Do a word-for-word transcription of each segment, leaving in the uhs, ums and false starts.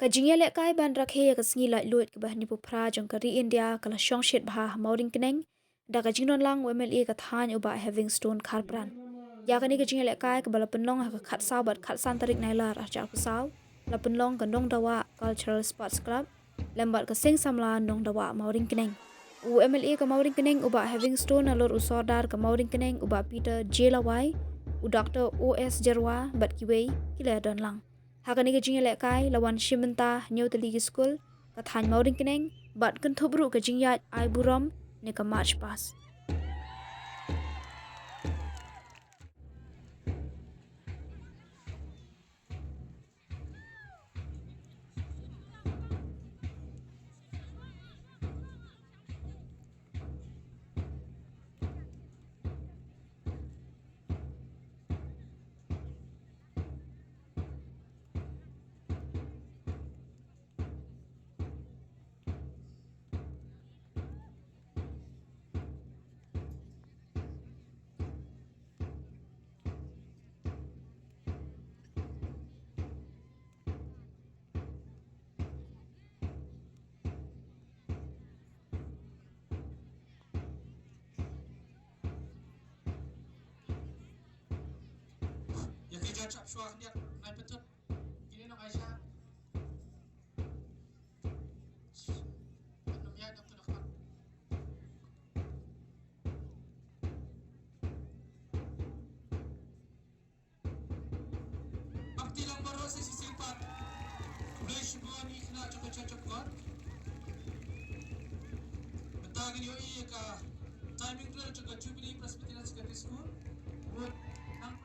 Ka jingïalehkai ban rakhe ïa ka sngi laitluid kaba hynñiewphew phra jong ka ri India ka la shong shit bha ha Mawryngkneng da ka jingdon lang u M L A ka thaiñ u Bah Heavingstone Kharpran. Ïa kane ka jingïalehkai kaba la pynlong ha ka khatsaw bad khatsan tarik Nailar arhajar arphew saw la pynlong ka Nongdawa Cultural Sports Club lem bad ka Seng Samla Nongdawa Mawryngkneng. U M L A ka Mawryngkneng u Bah Heavingstone halor u Sordar ka Mawryngkneng u Bah Peter J Lawai, u Doctor O S Jyrwa bad kiwei ki la don lang. Ha kane ka jingïalehkai la wan shim bynta hynñiew tylli ki skul ka thaiñ Mawryngkneng bad kynthup ruh ka jingïaid ai burom ne ka march past. Ïa ki judge ap shuwa khyndiat, nai pynthut. Kine nong Aisha. Nong Aisha, nong Aisha. Bapti lang baroh sa shisien pat. Khublei shibun ïa ki khynnah jong ka Church of God. Mynta ngin ïohi ïa ka timing drill jong ka Jubilee Presbyterian Secondary School. Bad nang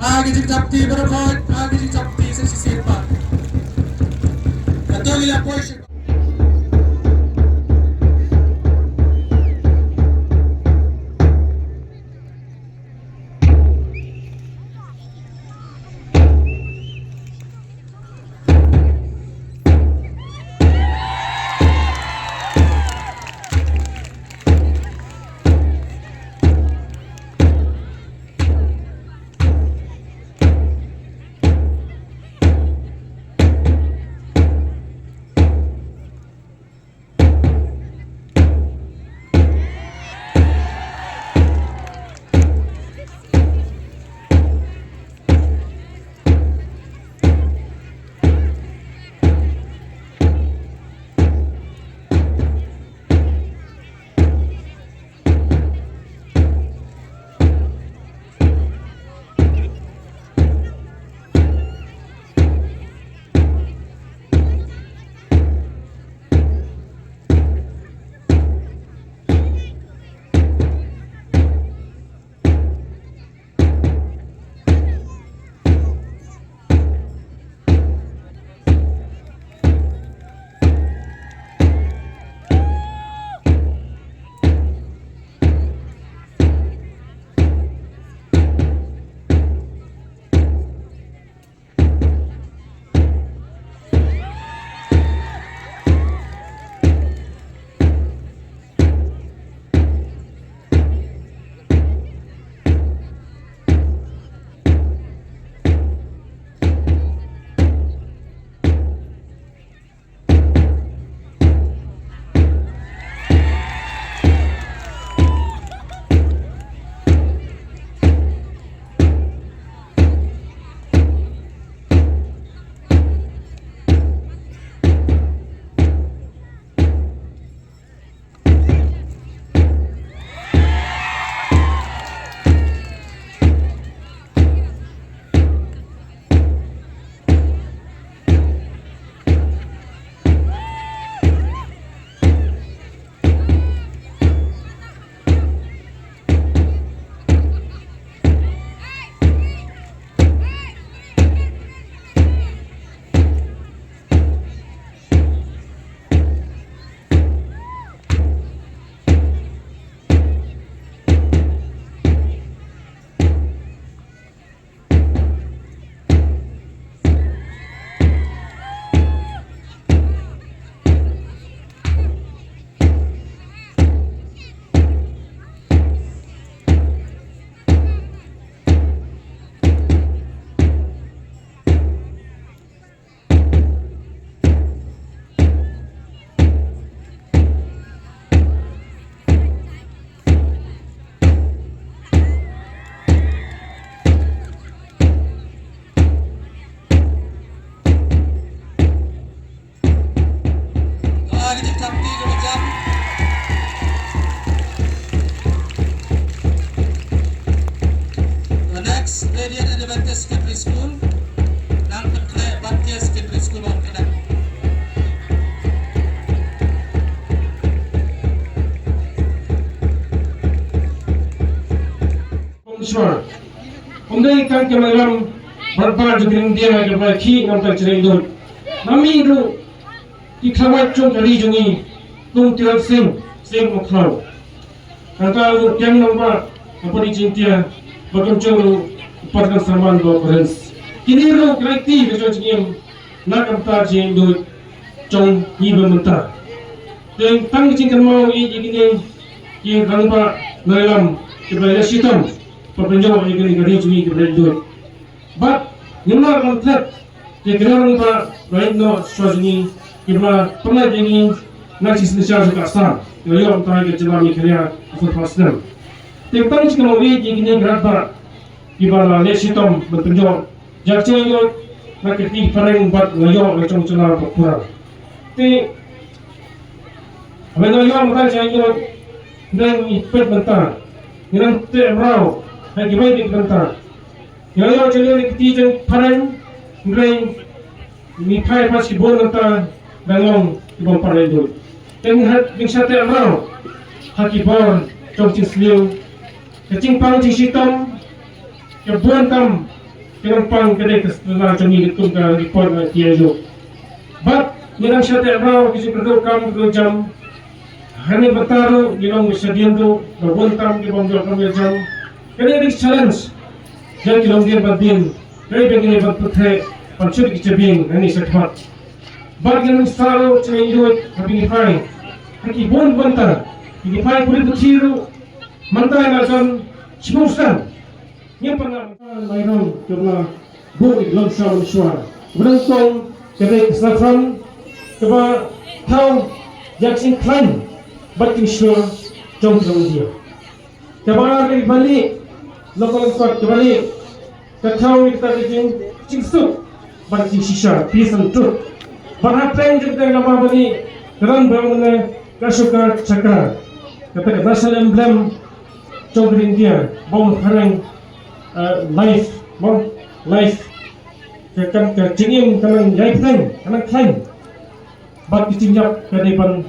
Agi jing chapti, baroh khot, agi jing chapti, sa shisien pat. Katong ila poi shi. Secondary School, nang pyntleh Bantia Secondary School Mawkyrwat. Kum shuwa. Kum dei tang ka Malayalam, bad bad jong ka India ka ba ki ngam ta jreng dut. Nami ruh ki khlawait jong ka ri jong ngi, Kong Tirot Sing, Sing Mawkyrwat. Kata ruh kiang nang ba, ka pari jingtia, ba kam jong ruh, pat kan saman ba parents. Kini ruh krai ti ka jong jingim, na kam ta jingdut, jong ngi ba mynta. Teng tang jingkynmaw i jingkini, ki rang ba, na lam, ki ba ya shitom, pa penjong i kini ka ri jong ngi ki ba dut. Bad ngim lah ban thlet ïa ki rangbah ba ïeit noh shuwa jong ngi, kiba la pynlait ïa ngi na ki synshar jong ka Assam, kiba ïoh mynta ka jylla Meghalaya ha ka snem. Te tang shi kynmaw ïa kine ki rangbah kiba la leh shitom ban pynjot ïa ka jingïoh na ka kti phareng bad la ïoh la jong jylla ba pura. Te haba la ïoh mynta ka jingïoh, ngi peit mynta, ngi nang teh mraw ha kiwei de ki bynta. Ïa, ïa, jong ngi ki kti jong phareng, hynrei ngi phai pat shibun nangta dang long ki bym pat leh dud. Te ngi hap, ngi shah teh mraw ha ki bor jong jingsniew, ka jingpang jingshitom, ka bun tam ki nongpang. Ka dei ka sdang jong ngi kum ka report na ki ayu. Bad ngi dang shah teh mraw ki jingkyrduh kam kyrduh jam. Hangne bynta ruh ngi long shadien ruh, da bun tam ki bym ïoh kam ïoh jam. Kane ka dei challenge ïa ki longdien mandien, kaei ba ngi ban pyntheh, ban shu ki jabieng hangne sha khmat. Bad ngi nang sah ruh jingïaid ha phi ngi phai ha ki bun bynta, phi ngi phai pule puthi ruh. Mynta la don shiphew snem. Ngim pat nang lai nong jong nga buh ïa ki longshong longshwa. Kaba nyngkong ka dei ka Saffron, kaba thaw ïa ka jingkhlaiñ bad jingshlur jong ka jong India. Kaba ar ka dei ka bali, local import ka bali, ka thaw ïa kata ka jing, jingsuk bad jingshisha, peace and truth. Bad hapdeng jong kata ka lamba bali ka don ba ong ne ka Ashoka Chakra, kata ka national emblem jong ka India, ba ong phareng, eh, life, mo, life. Ka, ka, ka jingim ka nang ïai phareng, ka nang khlaiñ. Bad ka jingïap ka dei ban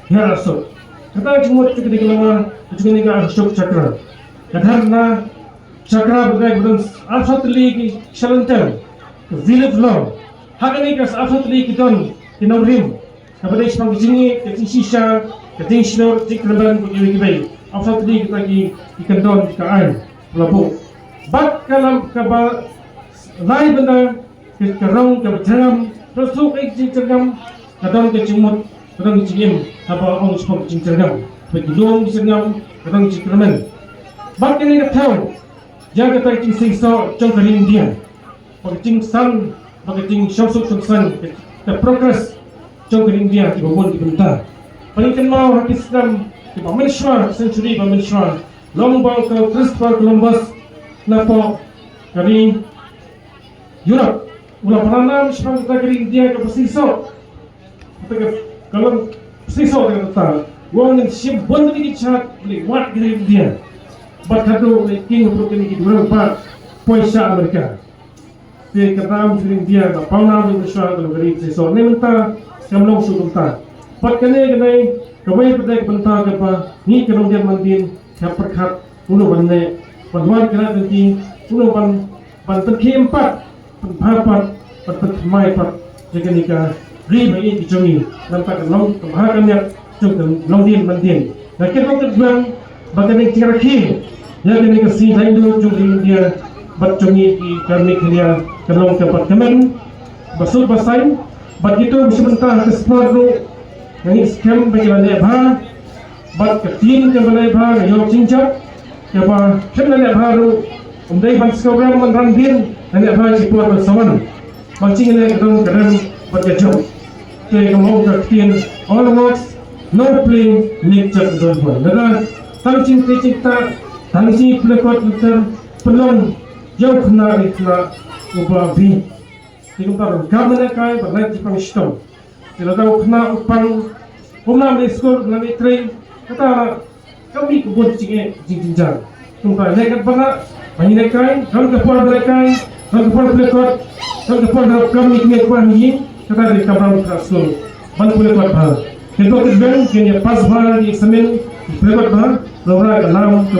hiar suk. Kata ka jingmut jong ka dei ka lama, ka jong ka dei ka Ashoka Chakra. Ka Dharma Chakra ba dei ba don arphew tylli ki shalynter, ka Wheel of Law. Ha kane ka arphew tylli ki don ki nongrim. Kaba dei shaphang ka jingïeit, ka jingshisha, ka jingshlur, jingkyrmen, bad kiwei kiwei. Arphew tylli kita ki, ki kyndon, ka aiñ ba la buh. Bad ka lam kaba lai bynta, ka, ka rong kaba jyrngam, ka suk ka jingjyrngam, ka don ka jingmut, ka don ka jingim, kaba ong shaphang ka jingjyrngam. Kaba ki lum ki jyrngam, ka don ka jingkyrmen. Bad kane ka thaw ïa kata ka jingseisoh jong ka ri India. Ba ka jingsan, ba ka jingshong suk shong saiñ, ka, ka progress jong ka ri India kiba bun ki bynta. Ba ngi kynmaw ha ki snem kiba mynshuwa, century ba mynshuwa, long ba u Christopher Columbus napoh ka ri Europe u la pynrem shaphang kata ka ri India kaba seisoh. Kata ka, ka long seisoh kata. U ong ngin shim bun tylli ki jait ban wad ka ri India. Bad haduh u la king haduh kine ki duriaw ba poi sha America. Te ka dam ka ri India ka pawnam ka shuwa ka long ka ri seisoh. Ne mynta kam long shuh kumta. Bad kane ka dei kawei pat de ka bynta kaba ngi ki longdien mandien ka pyrkhat uno ban leh, ban wan ka lad lynti, uno ban, ban pynkhie pat, pynbha pat, ban pynthymmai pat ïa kane ka ri ba ïeit ka jong ngi. Namar ka long ka bha ka miat jong ka longdien mandien. Nga kyrpad kyrpad ba kane ka jingrakhe ïa kane ka sngi Laiñdur jong ka ri India bad jong ngi ki ka Meghalaya ka long kaba kmen, ba suk ba saiñ. Bad kito ba shu bynta ha ka sport ruh, nga ngeit skhem ba ki la leh bha. Bad ka team kaba leh bha, ka ïoh jingjop. Kaba khlem leh bha ruh, ym dei ban sngewrem ban randien, leh bha ki por ban sa wan. Ba jingïaleh ka don ka rem bad ka jop. Te ka mut ka ktien, all works, no play, lik jop don bha. Lada tang jingtrei jingktah, tang jingpyllait kot lynter, pynlong ïa u khynnah ri khynnah uba bit. Te kumta ban kam ban lehkai, ban lait jingpang shitom. Te lada u khynnah u pang, kumno ban leit skul, kumno ban leit trei, kata la ka mih ka bun jingeh jingjynjar. Kumta leh katba lah ban lehkai, don ka por ban lehkai, Ka por pule kot, ka por da kam ni kine kwa ni, kata ka kamram ka skul. Ban pule kot bha. Kito ki beng, kin ïa pass bha, ïa examine, pule kot bha, lora ka lam, ka